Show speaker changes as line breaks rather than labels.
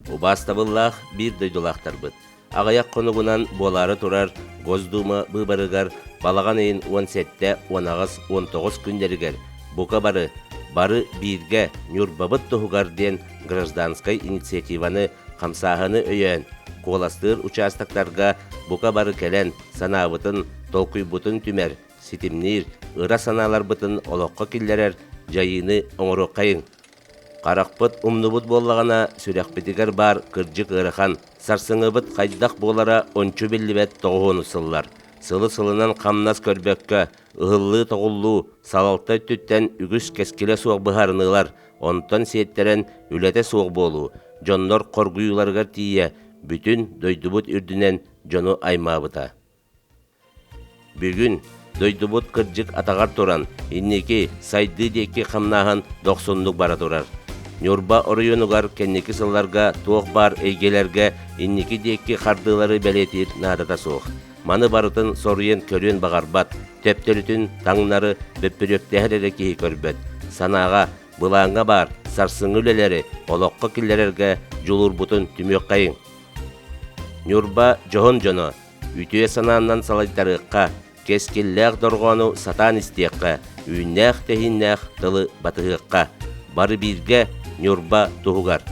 Убаастабыллаах биир дойдулаахтарбыт, аҕыйах хонугунан буолаары турар Госдума быыбарыгар балаҕан ыйын 17, 18, 19 күннэригэр бука бары, бары бииргэ Ньурбабыт туһугар диэн гражданскай инициативаны, хамсааһыны өйөөн, куоластыыр участоктарга бука бары кэлэн санаабытын, толкуйбутун түмэр, ситимниир, ыра санааларбытын олоххо киллэрэр дьайыыны оҥоруоххайыҥ. Харахпыт умнубут буоллаҕына, сүрэхпитигэр баар кырдьык ыарахан, сарсыҥҥыбыт хайдах буолара ончу биллибэт тоҕуһуону сыллар. Сылы-сылынан хамнас көрбөккө, ыһыллыы-тоҕуллуу, салалта өттүттэн үгүс кэскилэ суох быһаарыныылар, онтон сиэттэрэн үлэтэ суох буолуу, дьоннор хоргуйууларыгар тиийэ бүтүн дойдубут үрдүнэн дьону аймаабыта. Бүгүн дойдубут кырдьык атаҕар туран, инники сайдыы диэки хамнааһын дохсуннук бара турар. Ньурба оройуонугар кэнники сылларга туох баар эйгэлэргэ инники диэки хардыылары бэлиэтиир наадата суох. Маны барытын соруйан көрүөн баҕарбат, төптөрүтүн таҥнары бөппүрүөктэһэр эрэ киһи көрбөт. Санааҕа, былааҥҥа баар сарсыҥҥы үлэлэри олоххо киллэрэргэ дьулуурбутун түмүөххэйиҥ. Ньурба дьоһун дьоно, Үтүө санааннан салайтарыахха, кэскиллээх дорҕоону сатаан истиэххэ, үүннээх-тэһииннээх тылы батыһыахха. Бары бииргэ Ньурба туһугар.